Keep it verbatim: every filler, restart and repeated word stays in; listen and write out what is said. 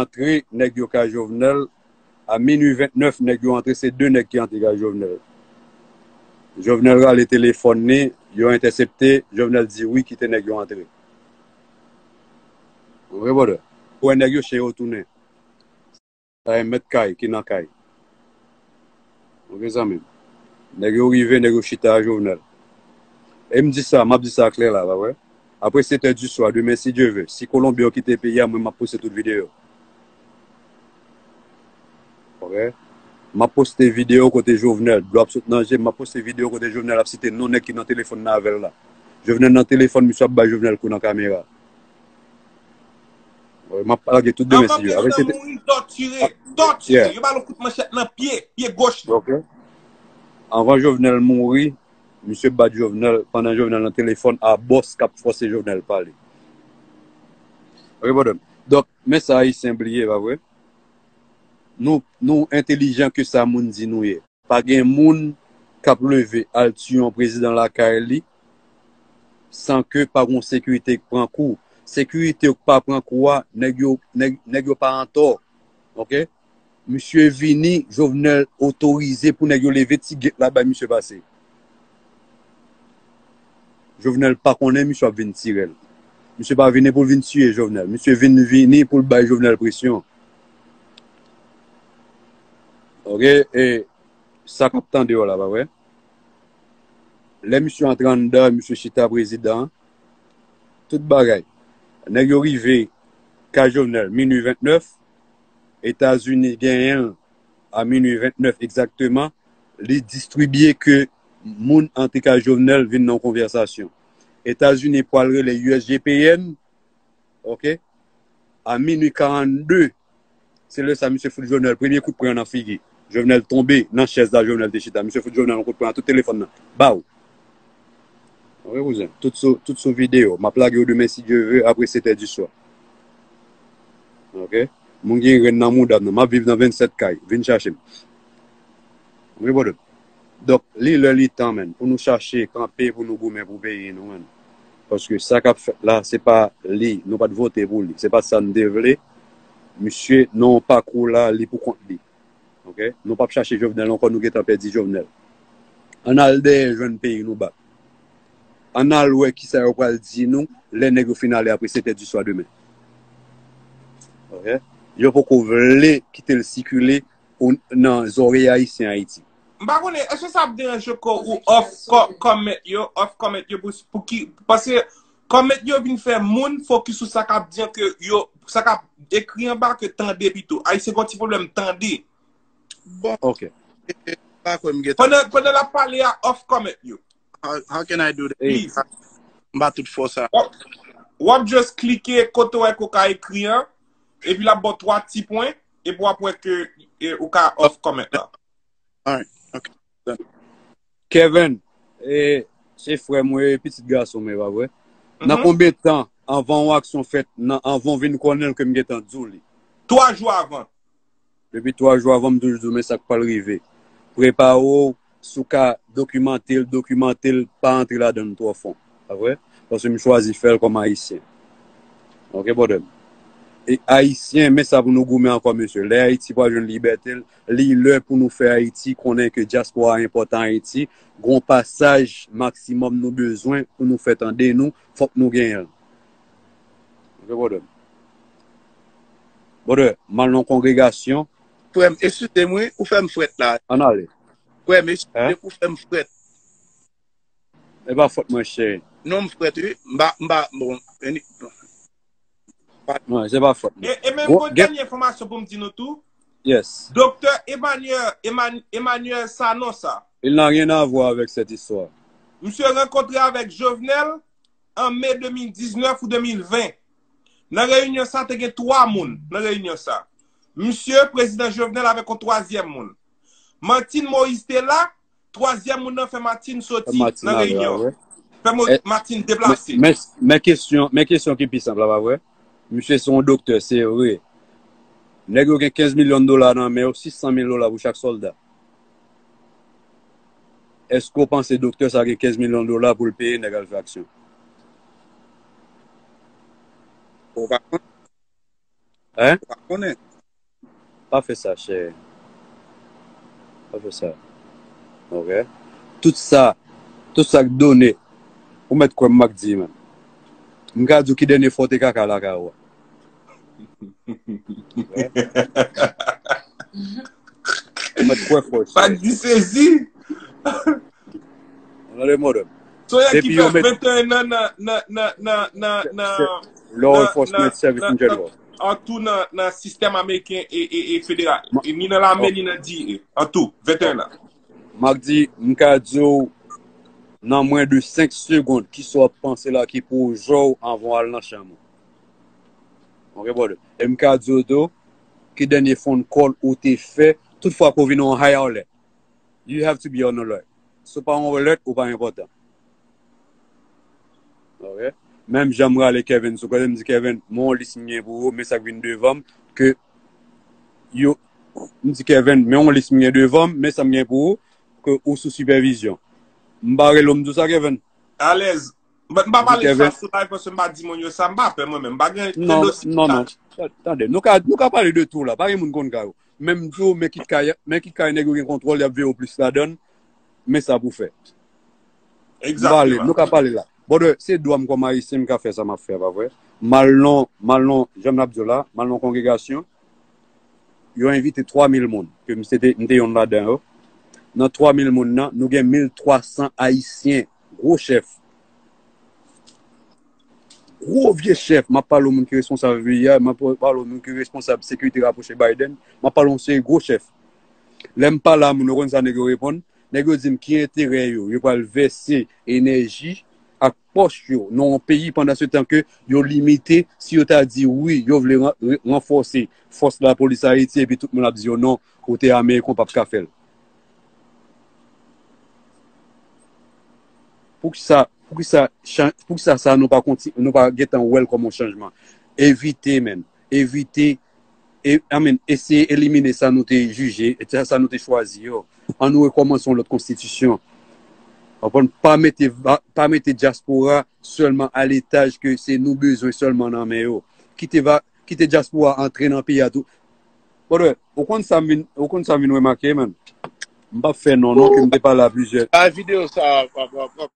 antre nèg yo kay Jovenel. A minui vennèf, nèg yo antre, se de nèg ki antre kay Jovenel. Jovenel rale telefòn li, yo entèsepte, Jovenel di wi, kite nèg yo antre. Ou konprann, brother? Ou wè nèg yo, chen yo tounen. Sa e mèt kay ki nan kay. Ok, zanmi m. Nèg yo rive, nèg yo chita a Jovenel. E m di sa, m ap di sa klè la, pa vre? Apre sèt è di swa, demen, si Dye ve, si Kolonbyen yo kite peyi a, mwen, m ap poste tout videyo. Ok? M ap poste videyo kote Jovenel, dlo ap sot nan je, m ap poste videyo kote Jovenel ap site non nèg ki nan telefòn nan avè l la. Jovenel nan telefòn, misye ap bay Jovenel kou nan kamera. Wi, m ap lage tout demen, si Dye ve. Apre, se te mouri, tòtire, tòtire. Yeah. Yo ba l yon kout manchèt nan pye, pye goch li. Ok. Anvan Jovenel mouri, misye bat Jovenel, pandan Jovenel nan telefòn a bòs k ap fòse Jovenel pale. Ok, brother. Donk, men sa Ayisyen bliye, pa vre? Nou, nou entèlijan ke sa moun di nou ye. Pa gen moun k ap leve al tiye yon prezidan lakay li san ke pa gon sekirite k pran kou. Sekirite yo k pa pran kou a, nèg yo, nèg, nèg yo pa antò. Ok? Misye vini, Jovenel otorize pou nèg yo leve ti gate la bay misye pase. Jovenel pa konnen misye ap vin tire l. Misye pa vini pou l vin tiye Jovenel. Misye vin, vini pou l bay Jovenel presyon. Ok? E sa k ap tande yo la, pa vre? Lè misye antre anndan, misye chita prezidan, tout bagay. Nèg yo rive kay Jovenel, minui vennèf, Etazini genyen l a minui vennèf egzakteman, li distribye ke moun antre kay Jovenel vin nan yon konvèsasyon. Etazini pral rele U S G P N, ok, a minui karannde, se lè sa misye fout Jovenel premye kout pwen nan figi. Jovenel tonbe nan chèz la Jovenel te chita. Misye fout Jovenel yon kout pwen nan tout telefòn nan. Baw! Ok, kouzen. Tout sou, tout sou videyo. M ap lage yo demen, si Dye ve, apre sèt è di swa. Ok? Moun gen grenn nan mouda m nan. M ap viv nan vennsèt kay. Vin chache m. Ok, brother? Donk, li lè li tan, menn, pou nou chache kanpe, pou nou goumen pou peyi nou, menn. Paske sa k ap fèt la, se pa li. Nou pa t vote pou li. Se pa sa n te vle. Misye, nan yon pakou la, li pou kont li. Ok? Nou p ap chache Jovenel ankò, nou gentan pèdi Jovenel. Ann al dèyè jwenn peyi nou bak. Ann al wè kisa yo pral di nou lè nèg yo fin ale apre sèt è di swa demen. Ok? Yo poko vle kite l sikile o-, nan zòrèy Ayisyen Ayiti. M pa konnen, èske sa ap deranje kò ou off co-, comment yo, off comment yo pou, pou ki, paske comment yo vin fè moun fokis sou sa k ap di an ke yo, sa k ap ekri anba ke tande pito. Ayisyen gen yon ti pwoblèm tande. Bon. Ok. E, e, pa kwè m gentan. Pandan, pandan l ap pale a, off comment yo. How, how can I do that? Please. M pa tout fò sa. W ap, w ap just klike kote w wè ke w ka ekri an, epi l ap ba w twa ti pwen, epi w ap wè ke, e, ou ka off comment la. Alright. Ok. Done. Kevin, e, se frè mwen, e pitit gason mwen, pa vre? Nan konbyen tan anvan yon aksyon fèt, nan, anvan w vin konnen l ke m gentan di w li? Twa jou avan. Depi twa jou avan, m toujou di w, men sa k pral rive. Prepare w, si w ka dokimante l, dokimante l, pa antre ladan l twò fon. Pa vre? Paske m chwazi fè l kòm Ayisyen. Ok, brother m? E Ayisyen, men sa pou nou goumen ankò, mesye. Lè Ayiti pral jwenn libète l, li lè pou nou fè Ayiti konnen ke dyaspora a enpòtan Ayiti. Gon pasaj maksimòm nou bezwen pou nou fè tande nou, fòk nou genyen l. Ok, brother m? Brother, m al nan kongregasyon. Frè m, eskize m wi, ou fè m frèt la. Ann ale. Frè m, eskize m, ou fè m frèt. E pa fòt mwen, cheri. Non, m frèt wi. M pa, m pa, bon, anyway. Non, se pa fòt mwen. E, e menm gon dènye enfòmasyon pou m di nou tou. Yes. Doktè Emmanuel, Eman-, Emmanuel Sanon sa. Il n'a rien à voir avec cette histoire. Misye rankontre avèk Jovenel an me de mil diznèf ou de mil ven. Nan reyinyon sa, te gen twa moun nan reyinyon sa. Misye, prezidan Jovenel avèk yon twazyèm moun. Martine Moïse te la, twazyèm moun nan fè Martine soti nan reyinyon. Fè Martine deplase. Men, men kesyon, men kesyon ki pi senp la, pa vre? Misye se yon doktè, se vre. Nèg yo gen kenz milyon dola nan men yo, sis san mil dola pou chak sòlda. Èske w panse doktè sa gen kenz milyon dola pou l peye nèg al fè aksyon? Ou pa konn. Hein? konnen. Pa fè sa, chè. Pa fè sa. Ok? Tout sa, tout sa k donnen, ou mèt kwè m m ak di, man. M ka di w ki dènye fwa w te kaka lakay ou a. Ou mèt kwè fò, chè. Mak di sezi. Ou tande, modèm? Soyè ki fè venteyen an nan nan nan nan nan nan Law enforcement service in general. An tou nan nan sistèm ameriken e e e federal. E ni nan lame ni nan D E. An tou, venteyen an. M ap di, m ka di w nan mwen de senk segonn, kisa w ap panse la ki pwojè w anvan w al nan chanm ou. Ok, brother? E m ka di w tou, ki dènye phone call ou te fè, tout fwa ke w vin yon high alert, you have to be on alert. Si w pa on alert, ou pa enpòtan. Ok? Menm jan m rale Kevin sou kote, m di, Kevin, men yon lis m gen pou ou, men sa k vin devan m, ke yo, m di, Kevin, men yon lis m gen devan m, men sa m gen pou ou, ke ou sou sipèvizyon. M pa rele w, m di w sa, Kevin? Alèz. M pa, m pa pale sa sou live paske m pa di moun yo sa, m pa pè mwen menm. M pa gen Non, non, non. Tande, nou ka, nou ka pale de tou la. Pa gen moun konn kay ou. Men m di w, men kit kay, men kit kay nèg yo gen kontwòl, y ap veye w plis ladan l. Men sa pou fè. M pale, Egzakteman. Nou ka pale la. Brother, se dwa m kòm Ayisyen, m ka fè sa m ap fè, pa vre? M al nan, m al nan, jan m ap di w la, m al nan kongregasyon, yo envite twa mil moun, ke m se te, m te yonn ladan yo. Nan twa mil moun nan, nou gen mil twa san Ayisyen, gwo chèf. Gwo vye chèf, m ap pale w moun ki responsab V I A, m ap pale w moun ki responsab sekirite rapwoche Biden, m ap pale w yon seri gwo chèf. Lè m pale a moun, ou konn sa nèg yo reponn? Nèg yo di m ki enterè yo, yo pral vèse enèji ak pòch yo nan yon peyi pandan se tan ke yo limite, si yo ta di wi, yo vle ran- re- ranfòse fòs lapolis Ayiti, epi tout moun ap di yo non, kote Ameriken p ap ka fè l. Poukisa, poukisa, chan- poukisa sa nou pa konti- nou pa gentan wè l kòm yon chanjman? Evite, men. Evite, e, I mean, eseye elimine sa nou te jije, e sa nou te chwazi yo. An nou rekòmanse yon lòt konstitisyon. Konprann? Pa mete, va- pa mete dyaspora sèlman a letaj ke se nou bezwen sèlman nan men yo. Kite, va- kite dyaspora antre nan peyi a tou. Brother, ou konn sa m vin, ou konn sa m vin remake, man? M p ap fè non, non, ke m te pale a plizyè. Bay videyo sa, w ap, w ap, w ap,